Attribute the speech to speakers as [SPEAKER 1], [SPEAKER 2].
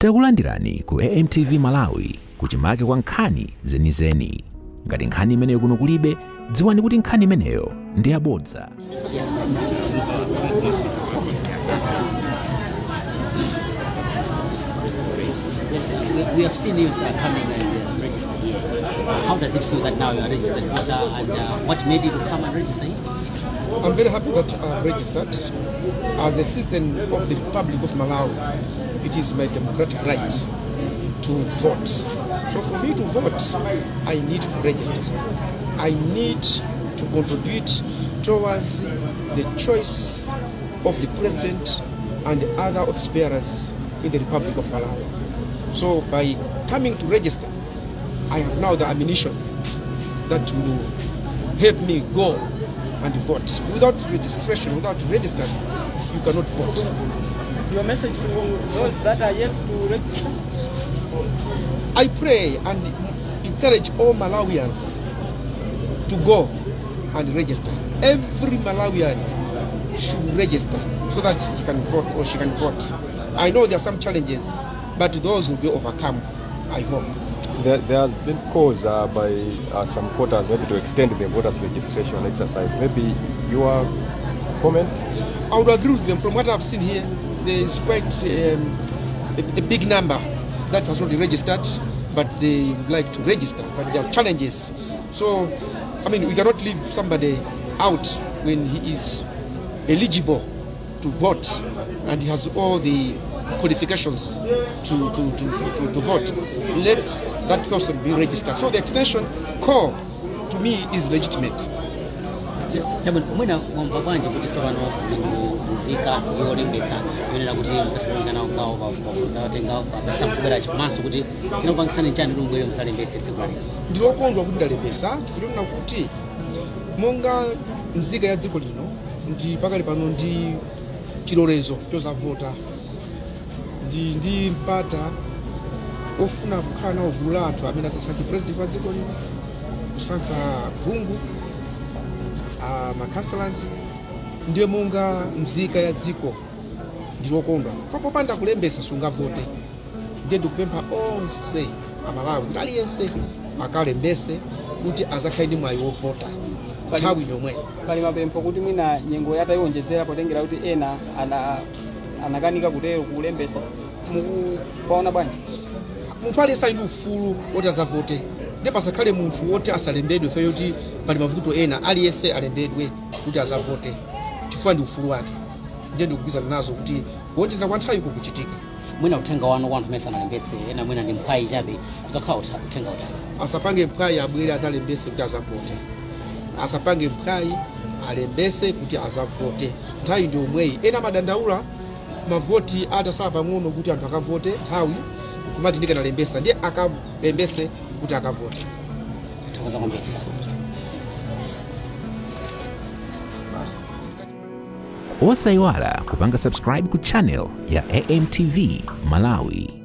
[SPEAKER 1] Takulandirani ku AMTV Malawi kuchimake kwa nkhani zenizeni. Ngati nkhani imeneyo kuno kulibe, dziwani kuti nkhani imeneyo ndi yabodza.
[SPEAKER 2] Yes, we have seen you, sir, coming and register here. How does it feel that now you are registered voter, and what made you to come and register here?
[SPEAKER 3] I'm very happy that I've registered. As a citizen of the Republic of Malawi, it is my democratic right to vote. So for me to vote, I need to register. I need to contribute towards the choice of the president and other office bearers in the Republic of Malawi. So by coming to register, I have now the ammunition that will help me go and vote. Without registration, without registering, you cannot vote.
[SPEAKER 4] Your message to those that are yet to register?
[SPEAKER 3] I pray and encourage all Malawians to go and register. Every Malawian should register so that he can vote or she can vote. I know there are some challenges, but those will be overcome, I hope.
[SPEAKER 5] There has been calls by some quarters maybe to extend the voters registration exercise. Maybe your comment?
[SPEAKER 3] I would agree with them. From what I've seen here, there is quite a big number that has already registered, but they would like to register, but there are challenges. So, I mean, we cannot leave somebody out when he is eligible to vote and he has all the qualifications to vote. Let that person be registered. So the extension call to me is legitimate.
[SPEAKER 2] Chabwino, mwina mwamva bwanji kuti tsopano ndinu nzika yolembetsa yoyenera kuti mudzatenga nawo gawo pakuzatenga pachisankho chikubwerachi, komanso kuti chinakupangitsani chani kuti mubwere muzalembetse tsiku la lero?
[SPEAKER 3] Ndilokondwa kuti ndalembetsa chifukwa kuti monga nzika ya dziko lino ndi pakali pano ndi chilolezo chozavota, ndi mpata ofuna kukhala nawo gulu la anthu amene asasankhe president wa dziko lino, kusankha phungu, ma councillors. Ndiye monga mzika ya dziko ndilokondwa. Popanda kulembetsa sungavote. Ndiye ndikupempha onse Amalawi kuti aliyense akalembese kuti azakhale ndi mwayi wovota nthawi yomwe.
[SPEAKER 4] Pali mapempho kuti mwina nyengo yatayiwonjezera potengera kuti ena anakanika kutero kulembesa, mukupaona bwanji?
[SPEAKER 3] Munthu aliyense ali ndi ufulu woti azavote, ndiye pasakhale munthu woti asalembedwe feyo kuti pali mavuto ena. Aliyense alembedwe kuti azavote chifukwa ndi ufulu wake. Ndiye ndikugwirizana nazo kuti kuwonjezera kwa nthawi kukuchitika.
[SPEAKER 2] Mwina uthenga wanu kwa anthu amene sanalembetse, ena mwina ndi mphwayi chabe, kudzakhala uthenga utani?
[SPEAKER 3] Asapange mphwayi, abwere azalembese kuti azavote. Asapange mphwayi, alembese kuti azavote. Nthawi ndi yomweyi. Ena amadandaula mavoti atasala pang'ono kuti anthu akavote, nthawi kumati ndikanalembesa. Ndiye akalembese kuti akavote.
[SPEAKER 2] Thokoza kwambiri, sir.
[SPEAKER 1] Osayiwala kupanga subscribe ku channel ya AMTV Malawi.